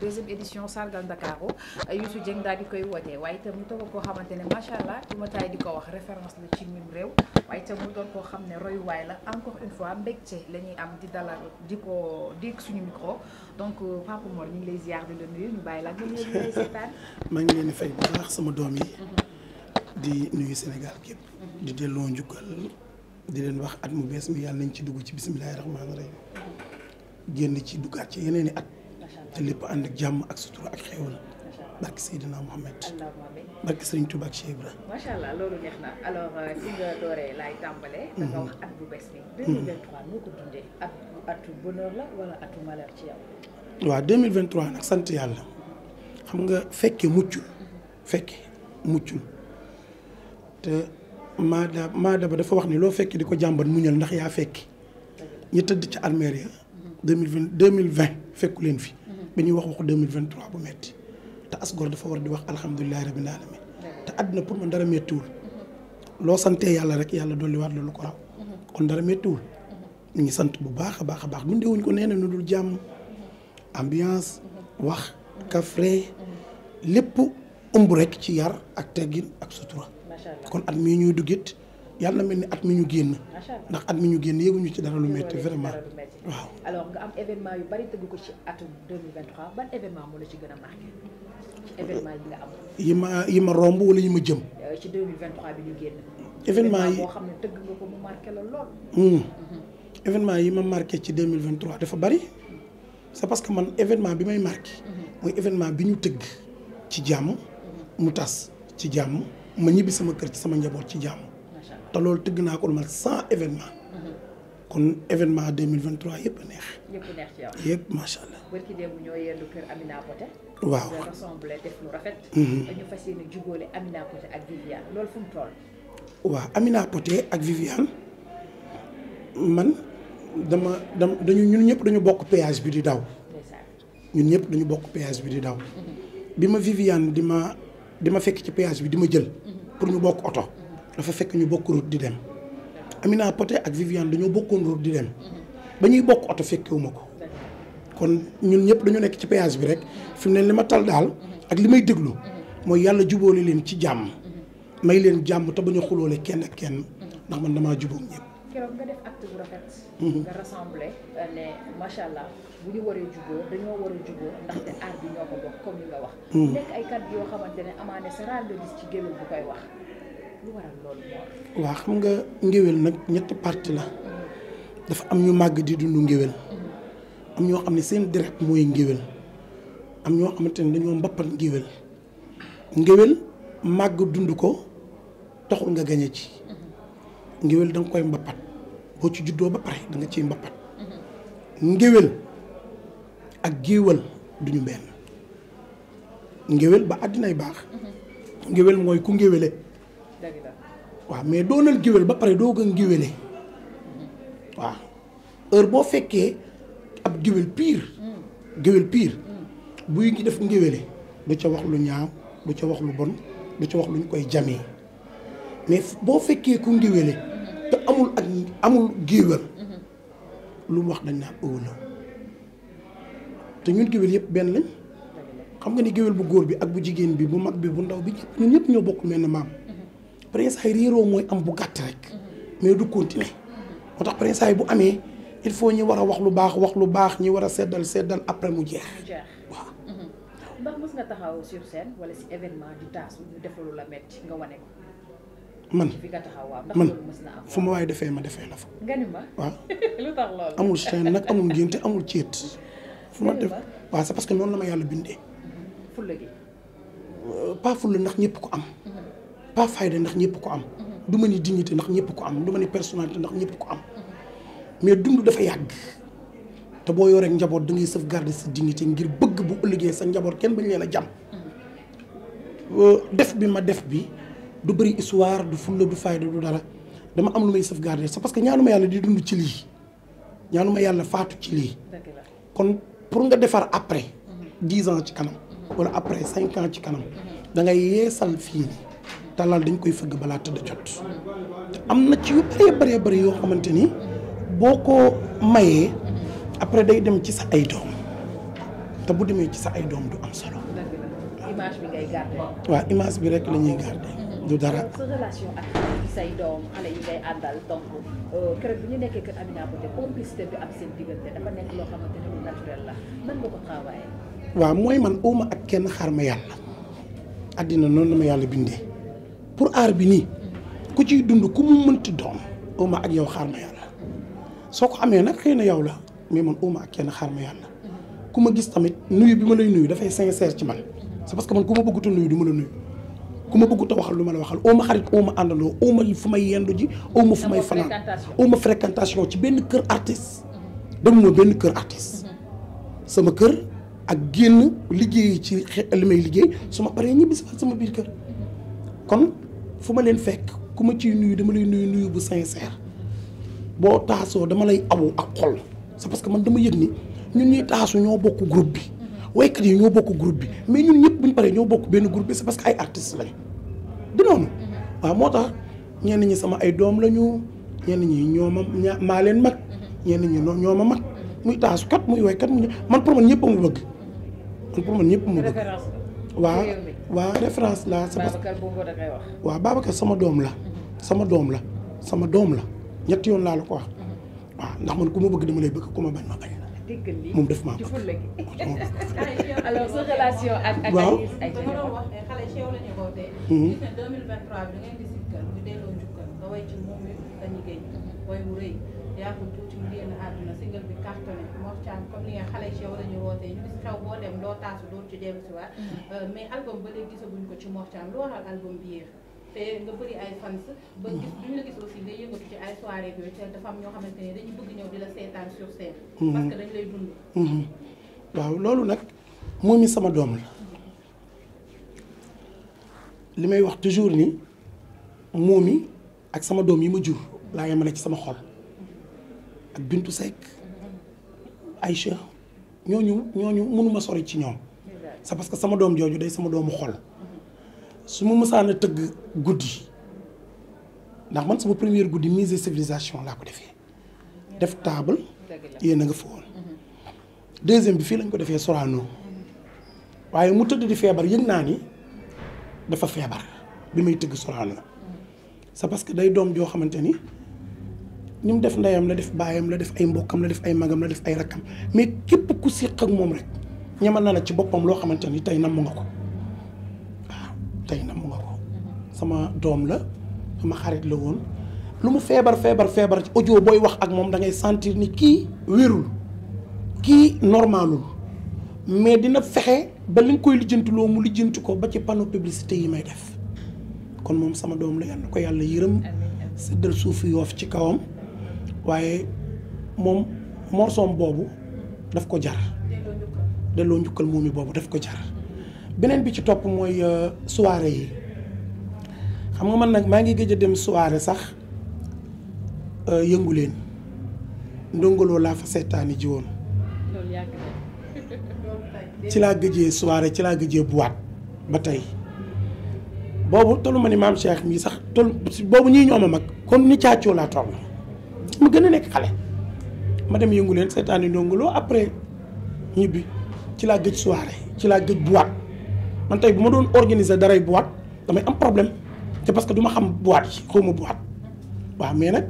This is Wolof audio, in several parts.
deuxième édition sargal Ndakaaru Youssou Dieng daal di koy wootee waaye itam mu toog koo xamante ne macha allah du ma taay di ko wax référence la ci mim réew waaye itam mu doon koo xam ne royuwaay la encore une fois mbégte la ñuy am di dalal di ko dégg suñu micro donc Papa Mor ñu ngi lay ziar di la nuyu ñu bàyyi la nga nuyu lay seetaan. maa ngi leen di fay bu baax sama doom yi. di nuyu Sénégal képp. di delloo njukkal di leen wax at mu bees mi yàlla nañ ci dugg ci bisimilahi rahmaani rahim génn ci duggaat ci yeneen i at. te lépp ànd ak jàmm ak sutura ak xéewal. barke Seydina Mohamed. barke Serigne Touba ak Cheikh Ibra. macha allah loolu neex na alors fi nga dooree laay tàmbalee. da nga wax at bu bees bi. 2023 noo ko dundee atu bonheur la wala atu malheur ci yow. waaw 2023 nag sant yàlla xam nga fekke muccul te maada ba dafa wax ni loo fekke di ko jàmbat muñal ndax yaa fekki ñi tëdd ci armeer ya 2020 fekku leen fi ba ñuy wax waxu 2023 bu metti te asgor dafa war di wax alhamdulilahi rabbil alamin te àdduna pour man dara mettiwul loo santee yàlla rek yàlla dolli waat loolu ko raw kon dara mettiwul ñu ngi sant bu baax a baax a baax dundewuñ ko nee na nu dul jàmm ambiance wax kafre lépp ëmb rek ci yar ak teggin ak sutura kon at mii ñuy duggit yàlla na mel ni at mi ñu génn ndax at mi ñu génn yëguñu ci dara lu métti vraiment waaw. alors nga am événement yu bari tëgg ko ci atum 2023 ban événement moo la ci gën a marqué ci événement yi nga am. yi ma romb wala yi ma jëm. ci 2023 bi ñu génn. événement yi boo xam ne tëgg nga ko mu marqué la lool. événement yi ma marqué ci 2023 dafa bari c'est parce que man événement bi may marqué. mooy événement bi ñu tëgg ci jàmm. mu tas ci jàmm ma ñibbi sama kër ci sama njaboot ci jàmm. te loolu tëgg naa ko lu mat 100 événement. kon événement 2023 yëpp a neex. yëpp neex ci yow. yëpp macha allah. barki démb ñoo yendu kër Amina Poté. waaw nga rassemblé def lu rafet. ñu fas yéene jubóole Amina Poté ak Viviane loolu fu mu toll. waaw Amina Poté ak Viviane man dañu ñun ñëpp dañu bokk péage bi di daw. ñun ñëpp dañu bokk péage bi di daw. bi ma Viviane di ma fekk ci péage bi di ma jël. pour ñu bokk oto. dafa fekk ñu bokk route di dem. Amina Poté ak Viviane dañoo bokkoon route di dem. ba ñuy bokk oto fekkewuma ko. kon ñun ñëpp dañu nekk ci péage bi rek fi mu ne li ma tal daal ak li may déglu mooy yàlla jubóole leen ci jàmm. may leen jàmm te bañ a xuloole kenn ak kenn ndax man damaa jubóog ñëpp. keroog nga def acte bu rafet. nga rassemblé ne macha allah bu ñu waree jubóo dañoo war a jubóo ndaxte aar bi ñoo ko bokk comme li nga wax. nekk ay kàddu yoo xamante ne amaane sa rare gis ci géwél bu koy wax lu waral loolu moo. waaw xam nga ngéwél nag ñetti parti la. dafa am ñu màgg di dund ngéwél. am ñoo xam ne seen deret mooy ngéwél. am ñoo xamante ne dañoo mbappat ngéwél. ngéwél màgg dund ko taxul nga gañe ci. ngéwél da nga koy mbappat boo ci juddoo ba pare da nga ciy mbappat. ngéwél ak géwél duñu benn. ngéwél ba àddinay baax. ngéwél mooy ku ngéwéle. waaw mais doonal géwél ba pare doo gën ngéwéle. waaw heure boo fekkee ab géwél pire. géwél pire. buy ngi def ngéwéle du ca wax lu ñaaw du ca wax lu bon du ca wax lu ñu koy jamee mais boo fekkee ku ngéwéle te amul géwél lu mu wax dañ naan ëw la te ñun géwél yëpp benn lañ xam nga ni géwél bu góor bi ak bu jigéen bi bu mag bi bu ndaw bi ñun ñëpp ñoo bokk mel ne maam prince ay réeroo mooy am bu gàtt rek mais du continuer moo tax prince ay bu amee il faut ñi war a wax lu baax ñi war a seddal après mu jeex waaw. ndax mës nga taxaw sur scène wala si événement di taasu ñu def lu la metti nga wane ko. man fi nga taxaw waaw ndax man loolu mës na am. fu ma waaye defee ma defee la fa. nga ni ma waaw lu tax loolu. amul chaîne nag amul ngénte amul céet. fu ma def waaw c'est parce que noonu la ma yàlla bindee. fulla gi. pas fulla ndax ñëpp ko am. pas fayda ndax ñëpp ko am. du ma ni dignité ndax ñëpp ko am du ma ni personnalité ndax ñëpp ko am. mais dund dafa yàgg. te boo yoree njaboot da ngay sauvegarder sa dignité ngir bëgg bu ëllëgee sa njaboot kenn bañ leen a jàmm. def bi ma def bi du bëri histoire du fulla du fayda du dara dama am lu may sauvegarder c'est parce que ñaanuma yàlla di dund ci lii ñaanuma yàlla faatu ci lii. kon pour nga defar après 10 ans ci kanam wala après 5 ans ci kanam da ngay yeesal fii nii talal dañ koy fëgg balaa tëdd jot te am na ci yu bëree bëri yoo xamante ni boo ko mayee après day dem ci sa ay doom te bu demee ci sa ay doom du am solo. image bi ngay garder. waaw image bi rek la ñuy garder. du dara. sa relation ak say doom xale yi ngay àndal donc keroog bi ñu nekkee kër Amina Poté complicité bi am seen diggante dafa nekk loo xamante ne lu naturel la nan nga ko travailler. waaw mooy man awma ak kenn xaar ma yàlla. àddina noonu la ma yàlla bindee pour aar bi nii ku ciy dund ku mu mënti doon awma ak yow xaar ma yàlla soo ko amee nag xëy na yow la mais man awma ak kenn xaar ma yàlla ku ma gis tamit nuyu bi ma lay nuyu dafay sincère ci man c'est parce que man ku ma bëgguta nuyu du ma la nuyu ku ma bëgguta waxal lu ma la waxal awma xarit awma àndandoo awma fu may yendu ji awma fu may fanaan awma fréquentation ci benn kër artiste demuma benn kër artiste sama kër ak génn liggéey ci li may liggéey su ma paree ñibbi sama biir kër kon fu ma leen fekk ku ma ciy nuyu dama lay nuyu bu sincère boo taasoo dama lay awu ak xol c'est parce que man dama yëg ni ñun ñuy taasu ñoo bokk groupe bi waykat yi ñoo bokk groupe bi mais ñun ñëpp buñ paree ñoo bokk benn groupe bi c'est parce que ay artistes lañ du noonu waaw moo tax ñenn ñi sama ay doom lañu ñenn ñi ñoo maa leen mag ñenn ñi ñoo ma mag muy taasukat muy waykat muy man pour man ñëpp a mu bëgg man pour man ñëpp a mu bëgg waaw référence la c'est parce que waaw Babacar sama doom la sama doom la ñetti yoon laa la ko wax waaw ndax man ku ma bëgg dama lay bëgg ku ma bañ ma bañ moom def maa bëgg. alors sa relation ak waaw ay xale ci yow la ñu wootee. gis ne 2023 bi da ngeen di sikkal ñu delloo njukkal nga way ci moom it dañu géej way bu rëy yàggul tuuti mu génn àdduna single bi cartonné Mor Thiam comme ni nga xale ci yow la ñu wootee ñu gis xew boo dem loo taasu doo ci dellu si waat mais album ba léegi gisaguñ ko ci Mor Thiam lu waxal album bi yéex te nga bëri ay fans ba gis duñ la gis aussi nga yëngatu ci ay soirée yooyu te dafa am ñoo xamante ne dañuy bëgg ñëw di la seetaan sur scène parce que dañ lay dund waaw loolu nag moom mi sama doom la li may wax toujours ni moom mi ak sama doom yi ma jur laa yemale ci sama xol ak Bintu Seck Aïcha ñooñu mënuma sori ci ñoom c'est parce que sama doom jooju day sama doomu xol su ma mësaan a tëgg guddi ndax man sama première guddi musée civilisation laa ko defee def table yéen a nga fa woon deuxième bi fii lañ ko defee Sorano waaye mu tëdd di feebar yëg naa ni dafa feebar bi may tëgg Sorano c'est parce que day doom joo xamante ni mu def ndeyam la def baayam la def ay mbokkam la def ay magam la def ay rakkam mais képp ku séq ak moom rek ñamal na la ci boppam loo xamante ni tey namm nga ko waaw tey namm nga ko sama doom la sama xarit la woon lu mu feebar ci audio booy wax ak moom da ngay sentir ni kii wérul kii normalul mais dina fexe ba li nga koy lijjantiloo mu lijjanti ko ba ci panneau publicité yi may def kon moom sama doom la yal na ko yàlla yërëm séddal suufu Yoof ci kawam waaye moom morsoom boobu daf ko jar delloo njukkal moom mi boobu daf ko jar beneen bi ci topp mooy soirée yi xam nga man nag maa ngi gëj a dem soirée sax yëngu leen ndongoloo laa fa seetaani ji woon ci laa gëjee soirée ci laa gëjee boîte ba tey boobu tollu ma ni maam Cheikh mii sax boobu ñii ñoo ma mag kon ni caacoo laa toll ma gën a nekk xale ma dem yëngu leen seetaani ndongoloo après ñibbi ci laa gëj soirée ci laa gëj boîte man tey bu ma doon organiser daray boîte damay am problème te parce que du ma xam boîte yi xaw ma boîte waaw mais nag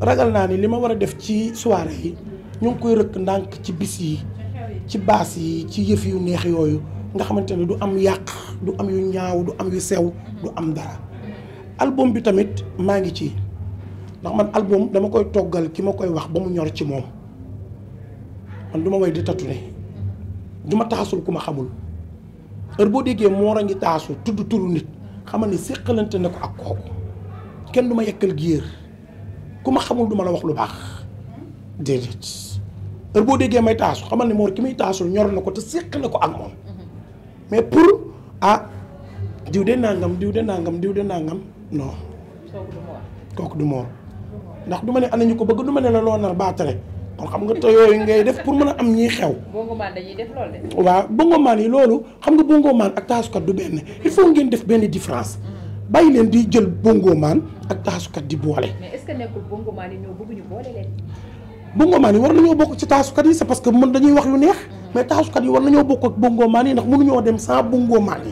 ragal naa ni li ma war a def ci soirée yi ñu ngi koy rëkk ndànk ci bis yi ci baas yi ci yëf yu neex yooyu nga xamante ne du am yàq du am yu ñaaw du am yu sew du am dara album bi tamit maa ngi ci ndax man album dama koy toggal ki ma koy wax ba mu ñor ci moom man du ma way di tatu ne du ma taasul ku ma xamul heure boo déggee moo a ngi taasu tudd turu nit xamal ni séqalante ne ko ak kooku kenn du ma yekkal géer ku ma xamul du ma la wax lu baax déedéet heure boo déggee may taasu xamal ni moo ki muy taasul ñor na ko te séq na ko ak moom mais pour diw de nangam non kooku du moor ndax du ma ne ana ñu ko bëgg du ma ne la loo nar baatare kon xam nga te yooyu ngay def pour mën a am ñiy xew. bongomaan dañuy def loolu de. waaw bongomaan yi loolu xam nga bongomaan ak taasukat du benn il faut ngeen def benn différence bàyyi leen di jël bongomaan ak taasukat di boole. mais est-ce que nekkul bongomaan yi ñoo bëgg ñu boole leen. bongomaan yi war nañoo bokk ci taasukat yi c'est parce que mën dañuy wax lu neex. mais taasukat yi war nañoo bokk ak bongomaan yi ndax mënuñoo dem sans bongomaan yi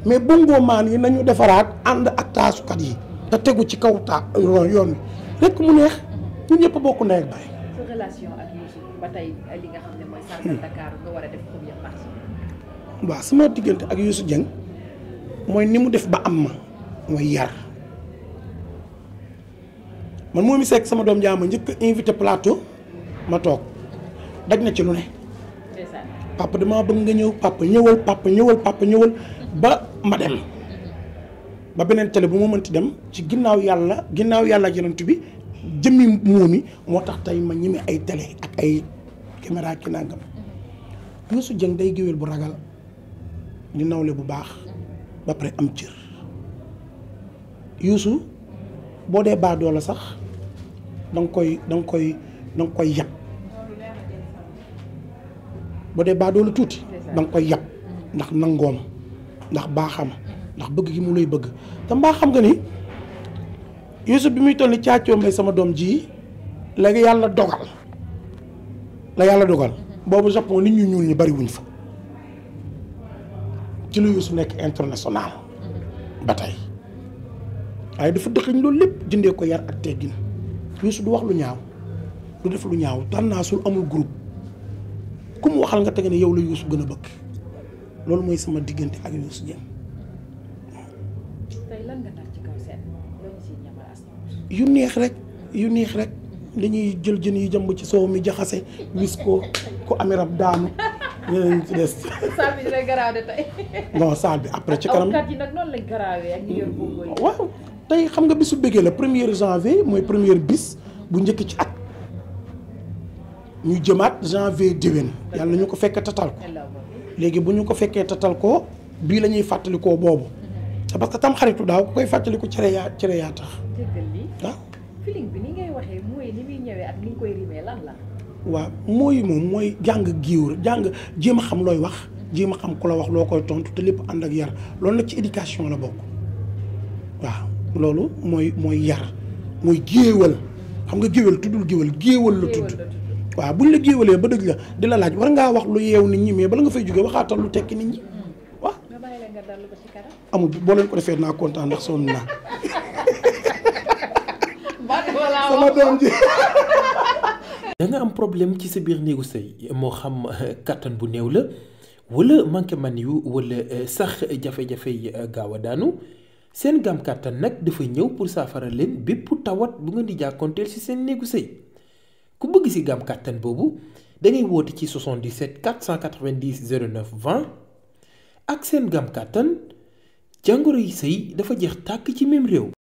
mais bongomaan yi nañu defaraat ànd ak taasukat yi te tegu ci kaw yoon bi rek mu neex ñun ñëpp bokk ndey ak baay. sa relation ak Youssou ba tey li nga xam ne mooy Sargal Dakar nga war a def première partie. waaw sama diggante ak Youssou Dieng mooy ni mu def ba am ma mooy yar man moom mi sekk sama doom jaama njëkk invité plateau ma toog daj na ci lu ne. papa damaa bëgg nga ñëw papa ñëwal ba ma dem ba beneen télé bu ma mënti dem ci ginnaaw yàlla yonent bi jëmmi moomi moo tax tey ma ñeme ay télé ak ay caméra ki nangam. Youssou Dieng day géwél bu ragal di nawle bu baax ba pare am cër Youssou boo dee baadoo la sax danga koy yab boo dee baadoo la tuuti danga koy yab ndax nangoom ndax baaxam ndax bëgg gi mu lay bëgg te mbaa xam nga ni Youssou bi muy toll ni caacoo mbay sama doom ji léegi la yàlla dogal boobu Japon nit ñu ñuul ñi bari wuñ fa ci lu Youssou nekk international ba tey waaye dafa dëxëñ loolu lépp jëndee ko yar ak teggin Youssou du wax lu ñaaw du def lu ñaaw tànnaasul amul groupe ku mu waxal nga tege ne yow la Youssou gën a bëgg loolu mooy sama diggante ak Youssou Dieng. tey lan nga nar ci kaw seen loolu ci ñamal as yu neex rek dañuy jël jën yi jàmb ci soow mi jaxase wis ko amee rab daanu ñeneen ñi ci des. saal bi dina garaaw de tey. non saal bi après ci kanam. kat yi nag noonu lañ garaawee ak ñu yor bongo yi. waaw tey xam nga bisu bëggee la 1er janvier mooy première bis bu njëkk ci at ñu jëmaat janvier déwén yàlla ñu ko fekkee tatal ko léegi bu ñu ko fekkee tatal ko bii la ñuy fàttalikoo boobu c'est parce que tam xaritu daaw ku koy fàttaliku cere yaa tax. déggal lii waaw. feeling bi ni ngay waxee mooy ni muy ñëwee ak ni nga koy rimee lan la. waaw mooy jàng giiw jàng jéem a xam looy wax jéem a xam ku la wax loo koy tontu te lépp ànd ak yar loolu nag ci éducation la bokk waaw loolu mooy yar mooy géewal xam nga géwél tuddul géewal la tudd waaw buñ la géewalee ba dëgg la di la laaj war ngaa wax lu yeew nit ñi mais bala nga fay jógee waxaatal lu tekki nit ñi waaw. nga bàyyi la nga dallu ko ci kanam. amul boo leen ko defee naa kontaan ndax sonn naa. sama doom ji. da nga am problème ci sa biir néegu sëy moo xam kattan bu néew la wala manqué man yu wala sax jafe-jafe yi gaaw a daanu seen gaam kattan nag dafa ñëw pour saafara leen bépp tawat bu ngeen di jàkkoonteel ci seen néegu sëy ku bëgg ci gaam kattan boobu da ngay woote ci 77 490 09 20 ak seen gaam kattan jàngoro yi sëy dafa jeex tàkk ci même réew.